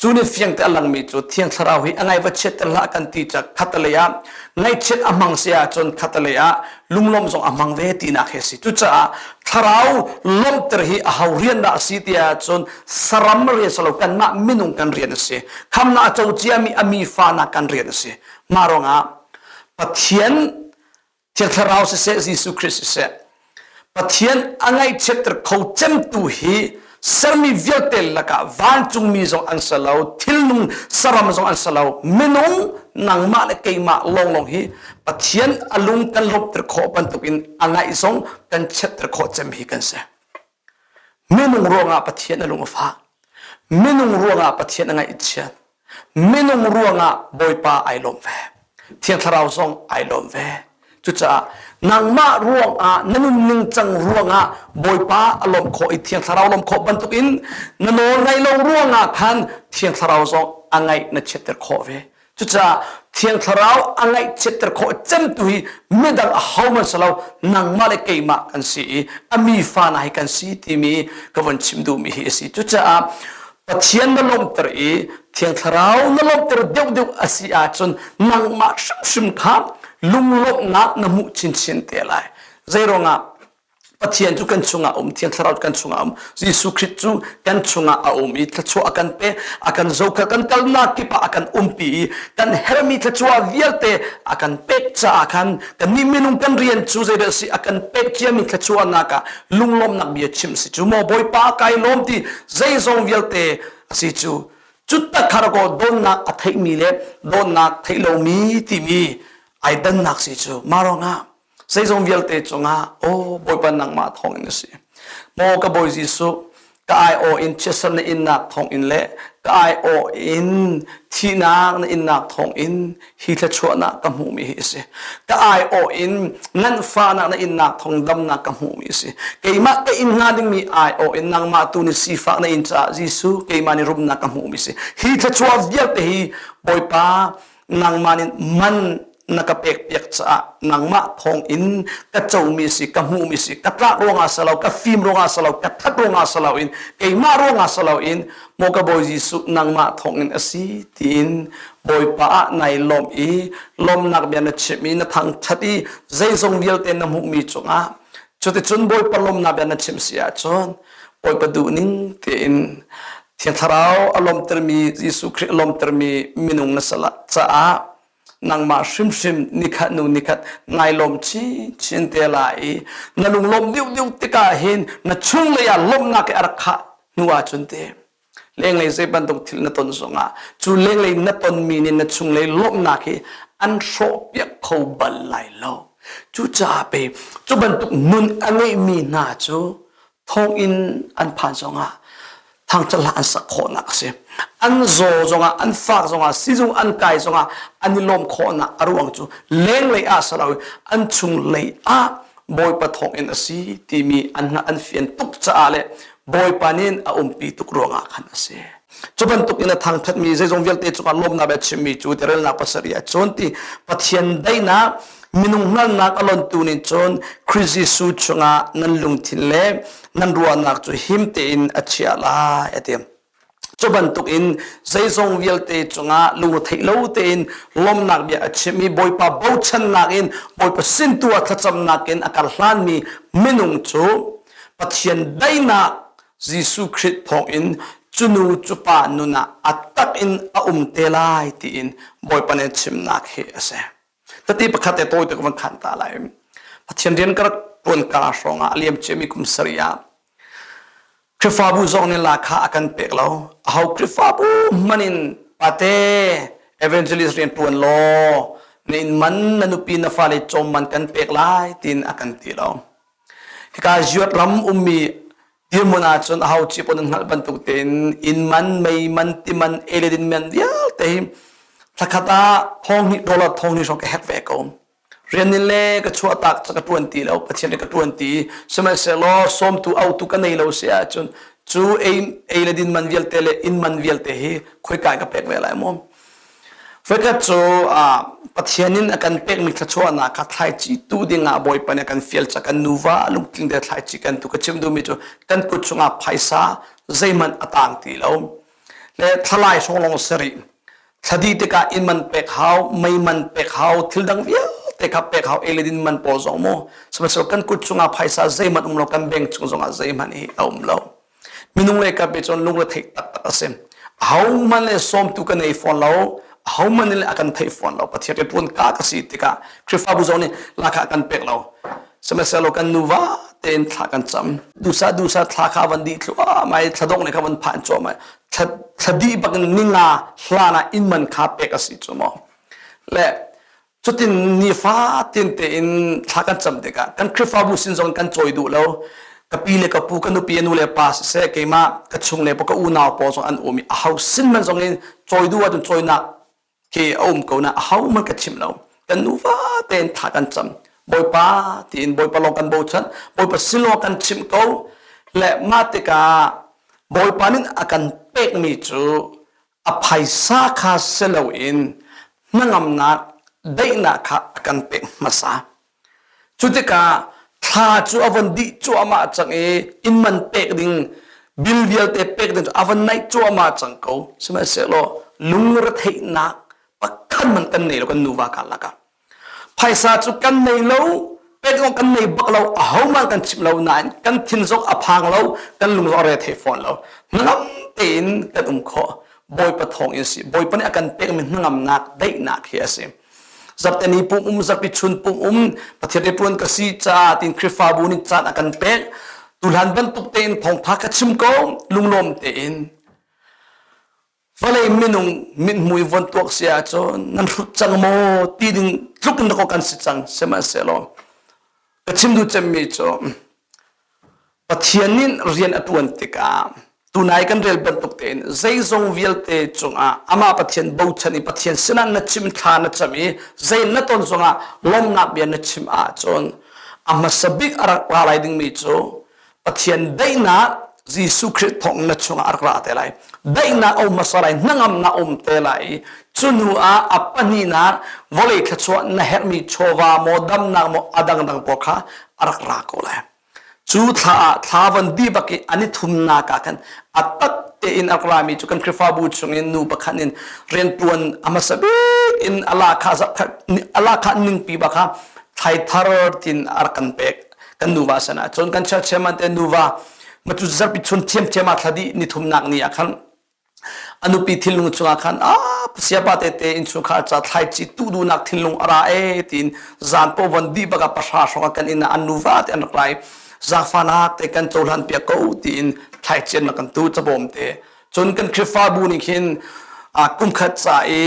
Cu nih fiangte a langmi cu Thiang Thlarau hi a ngai va chiatter hlah kan ti cak khatalei ah ngaihchiat a hmang si ahcun khatalei ah lunglawmh zong a hmang ve tinak hi a si. Cucaah Thlarau lawmhter hi aho rian dah a si ti ahcun saram rian si lo kanmah minung kan rian a si. Khamnak a co ciami a mi fa kan rian a si. Mah ruangah Pathian Thiang Thlarau siseh, Jesuh Khrist siseh, Pathian a ngaihchiatter kho cemtu hi sermi vialte lakah vancungmi zong an si lo, thilnung saram zong an si lo, minung nangmah le keimah lawnglawng hi Pathian a lung kan lawmhter khawh bantukin a ngaih zong kan chiatter khawh cem hi kan si. Minung ruangah Pathian a lung a fak. Minung ruangah Pathian a ngaihchiat. Minung ruangah Bawipa ai lawm ve. Thiang Thlarau zong ai lawm ve. Cucaah nangmah ruangah na nunning cang ruangah Bawipa a lawmh khawh i Thiang Thlarau lawmh khawh bantukin na nawl ngaih lo ruangah khan Thiang Thlarau zong a ngaih na chiatter khawh ve. Cucaah Thiang Thlarau a ngaihchiatter khawh cemtu hi midang ahohmanh si lo nangmah le keimah kan si i a mi fa hna hi kan si timi ka von chim duhmi hi a si. Cucaah Pathian na lawmhter i Thiang Thlarau na lawmhter deuhdeuh a si ahcun nangmah hrimhrim kha lunglawmhnak na hmuh chinchin te lai. Zeiruangah Pathian cu kan chungah a um, Thiang Thlarau cu kan chungah a um, Jesuh Khrist cu kan chungah a um i thluachuah a kan pe, a kan zohkhel, kan kalnak kip ah a kan umpi i kan herhmi thluachuah vialte a kan pek caah khan kannih minung kan rian cu zeidah a si a kan pek ciami thluachuahnak ah lunglawmhnak bia chim si cu maw Bawipa kai lawm ti zeizong vialte a si cu cu tak ko donnak a theihmi le donnak theih lomi timi ai dannak si cu mah ruangah Zeizong vialte cungah, aw Bawipa nangmah thawngin a si. Maw ka Bawi Jesuh, ka aiawh in chiatser na innak thawngin le ka aiawh in thihnak na innak thawngin hi thluachuahnak ka hmuhmi hi a si. Ka aiawh in nganfahnak na innak thawng damnak ka hmuhmi a si. Keimah ka in hnga dingmi aiawh in nangmah tu nih sifak na in caah Jesuh keimah nih rumnak ka hmuhmi a si. Hi thluachuah vialte hi Bawipa nangmah nih man na ka pekpiak caah nangmah thawngin ka comi si ka hmuhmi si ka tlak ruangah si lo ka fim ruangah si lo ka that ruangah si lo in keimah ruangah si lo in maw ka Bawi Jesuh nangmah thawngin a si tiin Bawipa ah nai lawm i lawmnak bia na chimh i na thangthat i zeizong vialte na hmuhmi cungah cuticun Bawipa lawmnak bia na chimh si ahcun Bawipa duhning tein Thiang Thlarau a lawmtermi Jesuh Khrih a lawmtermi minung na caah nangmah hrimhrim nikhat nu nikhat nai lawm chinchin te lai i na lunglawm deuhdeuh tikah hin na chunglei ah lawmhnak i a rak khah hnu ahcun te lenglei zei bantuk thil na ton zongah cu lenglei na tonmi nih na chunglei lawmhnak hi an hrawhpiak kho bal lai lo. Cucaah pe cu bantuk nun a ngeihmi hna cu thonginn an phan zongah thangṭhat an sak khawhnak a si. An zaw zongah, an fak zongah, sizung an kai zongah an i lawm khawhnak a ruang cu lenglei ah si loin an chunglei ah Bawipa thawngin a si timi an an fian tuk caah le Bawipa nih a umpi tuk ruangah khan a si. Cu bantuk in a thangṭhatmi zeizong vialte cungah lawmnak bia chimmi cu tirelnak pasarih ah cun ti Pathian daihnak minung hngalhnak a lontu nih cun Khrih Jesuh chungah nan lungthin le nan ruahnak cu him tein a chiah lai a ti. Cu bantuk in zeizong vialte cungah lungretheih lo tein lawmnak bia a chim i Bawipa bochannak in Bawipa sin tu ah thlacamnak in a kar hlanmi minung cu Pathian daihnak Jesuh Khrih thawngin cu nu cu pa nun ah a tak in a um te lai tiin Bawipa nih chimnak hi a si. Tati pakhat te tawi te ka van khan ta lai. Pathian rian ka rak tuan ka hrawng ah a liam ciami kum sarih ah Khrihfabu zong nih la kha a kan pek lo. Aho Khrihfabu hmanh in pate evangelist rian tuan law na inn man na nupi na fale cawm man kan pek lai tiin a kan ti lo. Hika Ziot ram ummi dirhmun ahcun aho ci paoh nan hngalh bantuk tein inn man, mei man, ti man, ei le din man vialte hi thlakhat ah thonghnih dollar thonghnih hrawng ka hek ve ko. Rian in le ka chuahtak ca ka ṭuan ti lo, Pathian le ka ṭuan ti. Sihmanhsehlaw sawmtu autu ka nei lo si ahcun cu ei, ei le din man vialte le inn man vialte hi khoika in ka pek ve lai maw? Voikhat cu Pathian in a kan pekmi thluachuahnak kha thlaici tu dingah Bawipa nih a kan fial ca kan nuva lungtling te thlaici kan tu ka chim duhmi cu kan kut chungah phaisa zeihmanh a tang ti lo. Le thlalai hrawng lawng si rih. Thladi tikah inn man pek hau, mei man pek hau, thil dang vialte kha pek hau, ei le din man pawl zong mu. Sihmanhsehlaw kan kut chungah phaisa zeihmanh um lo, kan bank chung zongah zeihmanh hi a um lo. Minung le ka pe cun lungre theih taktak a si. Ahohmanh le sawmtu ka nei fawn lo, ahohmanh le a kan theih fawn lo. Pathian rianṭuan ka ka si tikah Khrihfabu zong nih lakah kan pek lo. Sihmanhsehlaw kan nuva tein thla kan cam. Dusa dusa thla kha van dih thluahmah i thladongh nih kha van phan cuahmah. Thla thla dih bak in ninga hlan ah inn man kha pek a si cu maw. Le cutin nifatin tein thla kan cam tikah kan Khrihfabu sin zong kan cawi duh lo. Ka pi le ka pu, ka nupi a nu le pa siseh, keimah ka chung le ka unau pawl zong an um i aho sin man zong in cawi duh ahcun cawinak khi a um ko na ahohmanh ka chim lo kan nuva tein thla kan cam bawipa tiin bawipa lawng kan bochan bawipa sin lawng kan chimh ko le mah tikah bawipa nih a kan pekmi cu a phaisa kha si loin hnangamnak daihnak kha a kan pek hmasa Cu tikah thla cu a von dih cuahmah cang i inn man pek ding bill vialte pek ding cu a von naih cuahmah cang ko. Sihmanhsehlaw lungretheihnak pakhat man kan nei lo kan nuva karlak ah. Phaisa cu kan nei lo, pek zong kan nei bak lo, ahohmanh kan chim lo nain kan thin zong a phang lo, kan lung zong a re thei fawn lo. Hnangam tein kan um khawh. Bawipa thawng in si. Bawipa nih a kan pekmi hnangamnak, daihnak hi a si. Zarhteni pum um zarhpi chun pum um Pathian rianṭuan ka si caah tiin Khrihfabu nih caan a kan pek. Tuhlan bantuk tein thawngṭha ka chim ko lunglawm tein. Vawlei minung mithmui von tuak si ahcun nan hrut cang maw ti ding tluk in dakaw kan si cang sihmanhsehlaw ka chim duh cemmi cu Pathian nih rian a ṭuan tikah tunai kan rel bantuk tein zeizong vialte cungah amah Pathian bochan i Pathian sinah na chim thla na cam i zei na ton zongah lawmhnak bia na chim ahcun a hmasa bik a rak ra lai dingmi cu Pathian daihnak Jesuh Khrih thawng na chungah a rak ra te lai. Daihnak a um hmasa lai, hnangamnak a um te lai i cu hnu ah a pahnihnak vawlei thluachuah na herhmi chawva maw damnak maw a dangdang pawl kha a rak ra ko lai. Cu thla ah thla von dih bak i an i thumnak ah khan a tak tein a rak rami cu kan Khrihfabu chungin nu pakhat in rianṭuan a hmasa bik in a lahkhah a lahkhah ningpi bak kha thlaithar tin a rak kan pek kan nuva san ah cun kan church chairman te nuva ma cu zarpi chun thiamthiam ah thla dih ni thumnak ni ah khan A nupi thinlung chungah khan ah siapa tete innchungkhar ca thlaici tuh duhnak thinlung a ra e tiin zan paw von dih bak ah pahra hrawng ah kan inn ah an nuva te an rak lai zaangfahnak te kan cohlan piak ko tiin thlaici an rak kan tu cabawm te cun kan Khrihfabu nih khin kumkhat ca i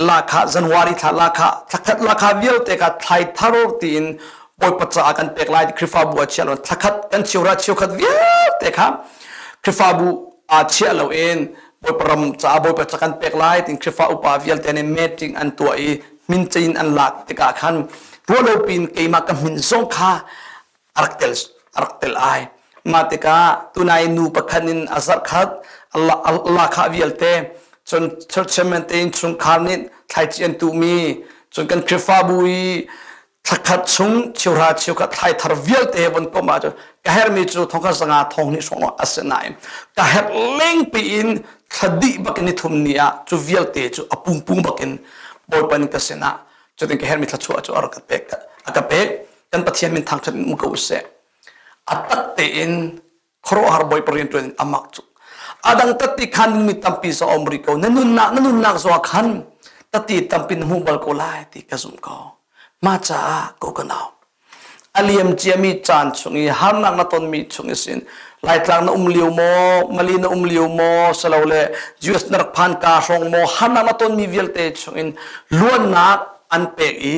lakha January thla lakha thlakhat lakha vialte kha thlai thar tiin Bawipa caah kan pek lai Khrihfabu a chia lo thlakhat kan cheuhra cheukhat vialte kha Khrihfabu aa chiah loin Bawipa ram caah Bawipa ca kan pek lai tiin Khrihfa upa vialte nih meeting an tuah i min cein an lak tikah khan ruahlopi in keimah ka min zong kha a rak tel a rak tel ai. Mah tikah tunai nu pakhat in a zarh khat lahkhah vialte cun church chairman te innchungkhar nih thlaici an tuhmi cun kan Khrihfabu i thlakhat chung cheuhra cheukhat thlai thar vialte he von komh ahcun ka herhmi cu thongkhat zanga thong hnih hrawng a si nain ka herh lengpi in thla dih bakin ni thum ni ah cu vialte cu a pungpung bakin Bawipa nih ka sinah cutin ka herhmi thluachuah cu a rak ka pek a ka pek kan Pathian min thangṭhat in um ko usih a tak tein khuaruahhar Bawipa rianṭuan in amak cu adang tatti khan mi tampi za um rih ko na nunnak na nunnak zaw khan tatti tampi na hmu bal ko lai ti ka zumh ko mah caah ko ka nau a liam ciami caan chung i harnak na tonmi chung i sin laitlang na um lio maw mali na um lio maw salole US na rak phan ka hrawng maw harnak na tonmi vialte chung in luannak an pek i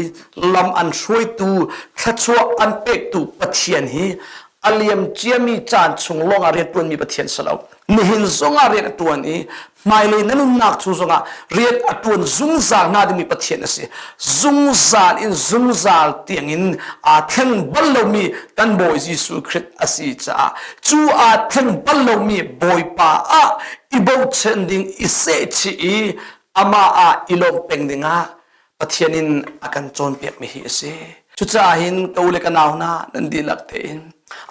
lam an hruaitu thluachuah an pektu Pathian hi a liam ciami caan chung lawngah rian ṭuanmi Pathian si lo. Nihin zongah rian a ṭuan i hmailei na nunnak chung zongah rian a ṭuan zungzal hnga dingmi Pathian a si. Zungzal in zungzal tiangin aa thleng bal lomi kan Bawi Jesuh Khrih a si caah cu aa thleng bal lomi Bawipa ah i bochan ding i sehchih i amah ah i lawmh peng dingah Pathian in a kan cawnpiakmi hi a si. Cucaah hin ka u le ka nau hna nan dihlak tein.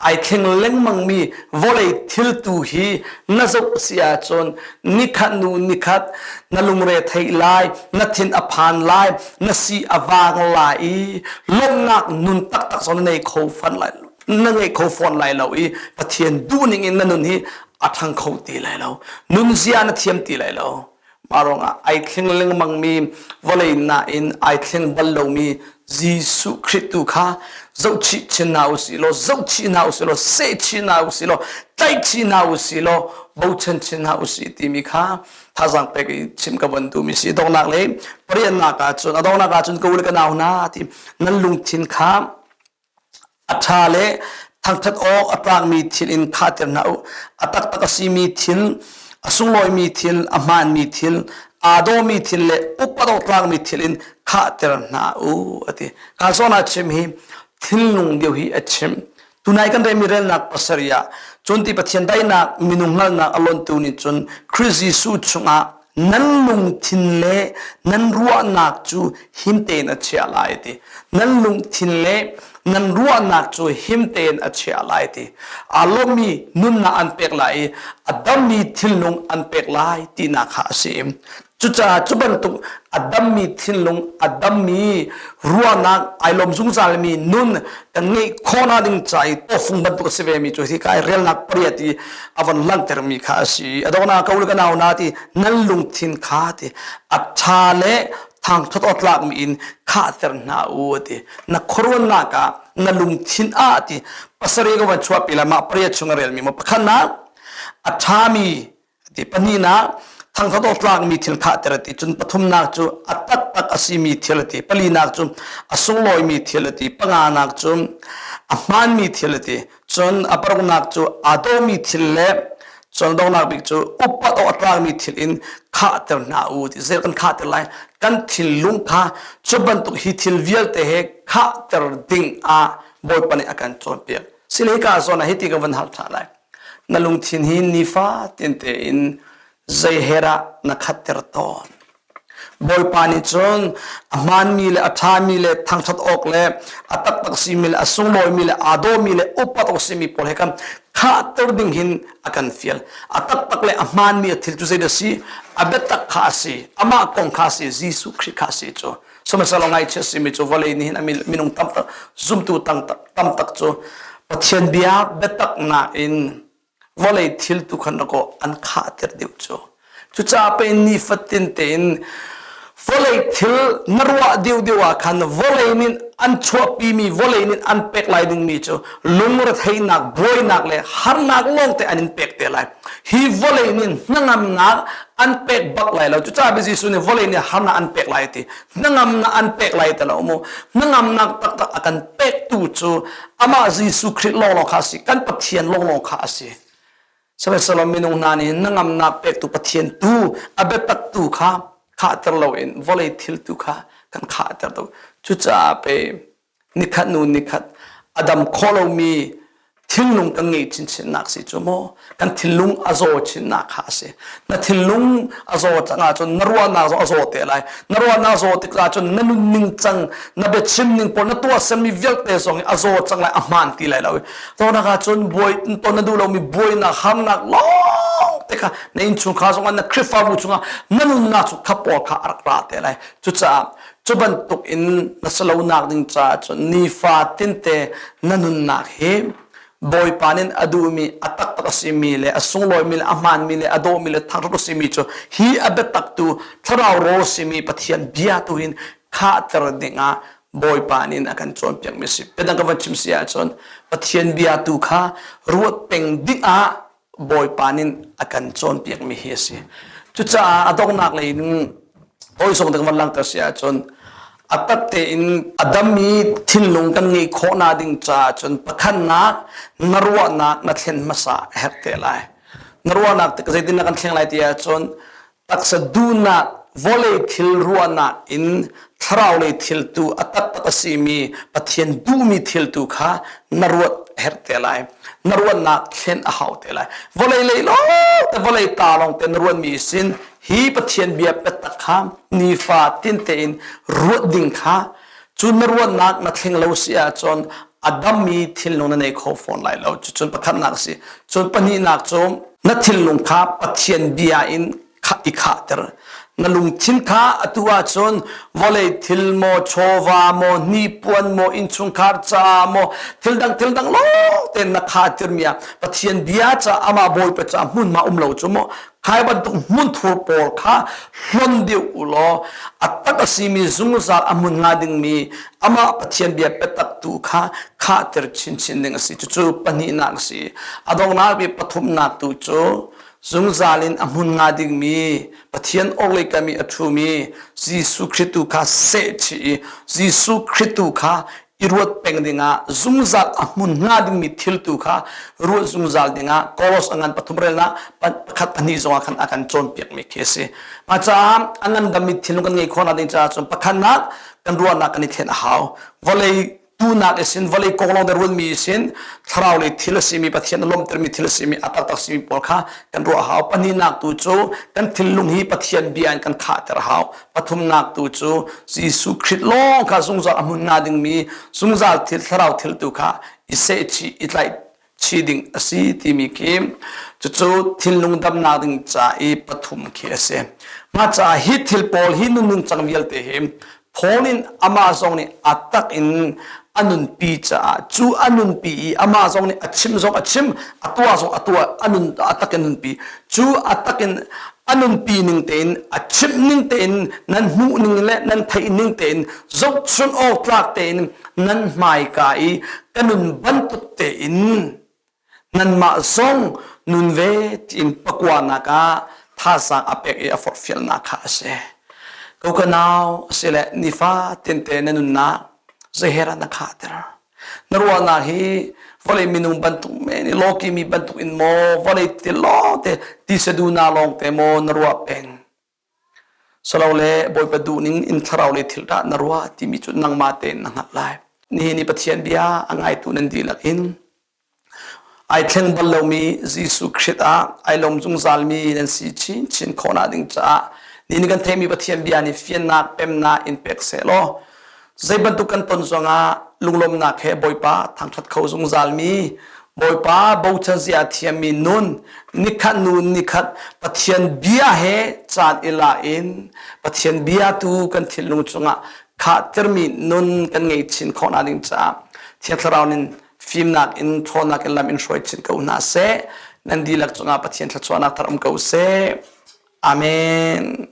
Ai thleng lengmangmi vawlei thil tu hi na zoh si ahcun nikhat nu nikhat na lungre theih lai, na thin a phan lai, na si a vang lai i lawmhnak nun taktak zong na nei kho fan lai na ngei kho fawn lai lo i Pathian duhning in na nun hi a ṭhang kho ti lai lo. Nunzia na thiam ti lai lo. Mah ruangah ai thleng lengmangmi vawlei nain ai thleng bal lomi Jesuh Khrih tu kha zohchih chin hna usih law zohchih hna usih law sehchih hna usih law tlaihchih hna usih law bochan chin hna usih timi kha thazaang pek i chim ka van duhmi si. Donghnak le pariatnak ah cun a donghnak ah cun ka u le ka nau hna ti nan lungthin kha A ṭha le thangṭhat awk a tlakmi thil in khahter hna u. A taktak a simi thil, a sunglawimi thil, a hmaanmi thil, aa dawmi thil le upat awk tlakmi thil in khahter hna u, a ti. Ka zawn ah chim hi thinlung deuh hi a chim. Tunai kan relmi relnak pasarih ah cun ti Pathian daihnak minung hngalhnak a lontu nih cun Khrih Jesuh chungah nan lungthin le nan ruahnak cu him tein a chiah lai ti. Nan lungthin le nan ruahnak cu him tein a chiah lai ti. Aa lawmmi nunnak an pek lai i a dammi thinlung an pek lai tinak kha a si. Cucaah cu bantuk a dammi thinlung, a dammi ruahnak, ai lawm zungzalmi nun kan ngeih khawhnak ding ca i tawfung bantuk a si vemi cu hi kai relnak pariat i a von langhtermi kha a si. A donghnak ka u le ka nau na ti nan lungthin kha ti a ṭha le thangṭhat awk tlakmi in khahter hna u ti. Na khuaruahnak ah na lungthin ah ti pasarih ka van chuahpi lai mah pariat chung a relmi maw pakhatnak a ṭhami ti pahnihnak thangthat awk tlakmi thil khahter a ti cun pathumnak cu a taktak a simi thil a ti palinak cu a sunglawimi thil a ti panganak cu a hmaanmi thil a ti cun a paruknak cu aa dawmi thil le cun donghnak bik cu upat awk a tlakmi thil in khahter hna u ti zel kan khahter lai kan thinlung kha cu bantuk hi thil vialte he khahter ding ah Bawipa nih a kan cawnpiak sile hika zawn ah hiti ka van hal ṭha lai Na lungthin hi nifatin tein zei he dah na khatter tawn? Bawipa nih cun a hmaanmi le a ṭhami le thangṭhat awk le a taktak simi le a sunglawimi le aa dawmi le upat awk simi pawl he kan khahter ding hin a kan fial. A taktak le a hmaanmi a thil cu zeidah a si? A biatak kha a si. Amah kong kha a si. Jesuh Khrih kha a si cu. Sihmanhsehlaw ngaihchia simi cu vawlei nih hin a minung tam tak zumtu tam tak cu Pathian bia biatak nain vawlei thil tu khan kaw an khahter deuh cu. Cucaah pei nifatin tein vawlei thil na ruah deuhdeuh ah khan vawlei nih an chuahpimi vawlei nih an pek lai dingmi cu lungretheihnak buainak le harnak lawngte an in pek te lai. Hi vawlei nih hnangamnak an pek bak lai lo. Cucaah Jesuh nih vawlei nih harnak an pek lai ti. Hnangamnak an pek lai ti lo mu. Hnangamnak taktak a kan pektu cu amah Jesuh Khrih lawnglawng kha a si. Kan Pathian lawnglawng kha a si. Sihmanhsehlaw minung hna nih hnangamnak pektu Pathian tu a biatak tu kha khahter loin vawlei thil tu kha kan khahter lo. Cucaah pe nikhat nu nikhat a dam khawh lomi thinlung kan ngeih chinchinnak si cu maw kan thinlung a zaw chinnak kha a si na thinlung a zaw cang ahcun na ruahnak zong a zaw te lai na ruahnak zaw tik ahcun na nunning cang na biachim ning pawl na tuahsermi vialte zong a zaw cang lai a hmaan ti lai lo tonak ahcun buai ton na duh lomi buainak harnak lawng te kha na innchungkhar zongah na Khrihfabu chungah na nunnak cu kha pawl kha a rak ra te lai cucaah Cu bantuk in na si lonak ding caah cun nifa tinte na nunnak hi Bawipa nih a duhmi a taktak a simi le a sunglawimi le a hmaanmi le a dawhmi le thangṭhat a simi cu hi a biatak tu thlarau rawl simi Pathian bia tu hin khahter dingah Bawipa nih a kan cawnpiakmi a si. Biadang ka van chim si ahcun Pathian bia tu kha ruat peng dingah Bawipa nih a kan cawnpiakmi hi a si. Cucaah a donghnak lei in hawi zong dang van langhter si ahcun a tat tein a dammi thinlung kan ngeih khawhnak ding caah cun pakhatnak na ruahnak na thlen hmasa a herh te lai. Na ruahnak tik zeitin na kan thleng lai ti ahcun taksa duhnak vawlei thil ruahnak in thlarau lei thil tu a taktak a simi Pathian duhmi thil tu kha na ruat herh te lai na ruahnak thlen a hau te lai vawlei lei lawng te vawlei ta lawng te na ruatmi sin hi Pathian bia biatak kha nifa tin tein ruat ding kha cu na ruahnak na thleng lo si ahcun. A dammi thinlung na nei kho fawn lai lo. Cucun pakhatnak a si. Cun pahnihnak cu na thinlung kha Pathian bia in i khahter. Na lungthin kha atu ahcun vawlei thil maw, chawva maw, hnipuan maw, innchungkhar caah maw, thil dang thil dang lawng tein na khahtirmi ah Pathian bia caah amah Bawipa caah hmunhma um lo cu maw khai bantuk hmunthur pawl kha hlon deuh u law a tak a simi zungzal a hmun hnga dingmi amah Pathian bia biatak tu kha khahter chinchin ding a si. Cucu pahnihnak a si. A donghnak bik pathumnak tu cu zungzal in a hmun hnga dingmi Pathian orhlei kam i a ṭhumi Jesuh Khrih tu kha sehchih i Jesuh Khrih tu kha i ruat peng dingah zungzal a hmun hnga dingmi thil tu kha ruat zungzal dingah Kolos a ngan pathum relnak pakhat pahnih zongah khan a kan cawnpiakmi khi a si. Mah caah a ngandammi thinlung kan ngeih khawhnak ding caah cun pakhatnak kan ruahnak kan i thlen a hau. Vawlei tunak isin vawlei kong lawng te ruatmi isin thlarau lei thil a simi Pathian a lawmtermi thil a simi a taktak simi pawl kha kan ruah hau pahnihnak tu cu kan thinlung hi Pathian bia in kan khahter hau pathumnak tu cu Jesuh Khrih lawng kha zungzal a hmun hnga dingmi zungzal thil thlarau thil tu kha i sehchih i tlaih chi ding a si timi khi cucu thinlung damnak ding ca i pathum khi a si. Mah caah hi thil pawl hi nun nungcang vialte hi Paul in amah zong nih a tak in a nunpi caah cu a nunpi i amah zong nih a chim zong a chim a tuah zong a tuah a nun a tak in nunpi cu a tak in a nunpi ning tein a chimh ning tein nan hmuh ning le nan theih ning tein zohchun awk tlak tein nan hmaika i ka nun bantuk tein nanmah zong nun ve tiin pakuanak ah thazaang a pek i a forhfialnak kha a si. Ko ka nau asile nifa tinte na nunnak zeihera na khahter. Na ruahnak hi vawlei minung bantuk men i lawki mi bantuk in maw vawlei te lawng te tisaduna lawng te maw na ruah peng. Salole Bawipa duhning in thlarau le thil dah na ruah timi cu nangmah tein na hngalh lai. Nihin i Pathian bia a ngaitu nan dihlak in ai thleng bal lomi Jesuh Khrih ah ai lawm zungzalmi nan si chinchin khawhnak ding caah nihin kan theihmi Pathian bia nih fiannak pemnak in pek seh law Zei bantuk kan ton zongah lunglawmhnak he Bawipa thangṭhat kho zungzalmi, Bawipa bochan zia a thiammi nun, nikhat nu nikhat Pathian bia he caan i la in Pathian bia tu kan thinlung cungah khahtermi nun kan ngei chin khawhnak ding caah Thiang Thlarau nin fimnak in ṭhawnnak in lam in hruai chin ko hna seh. Nan dihlak cungah Pathian thluachuahnak thar um ko seh. Amen.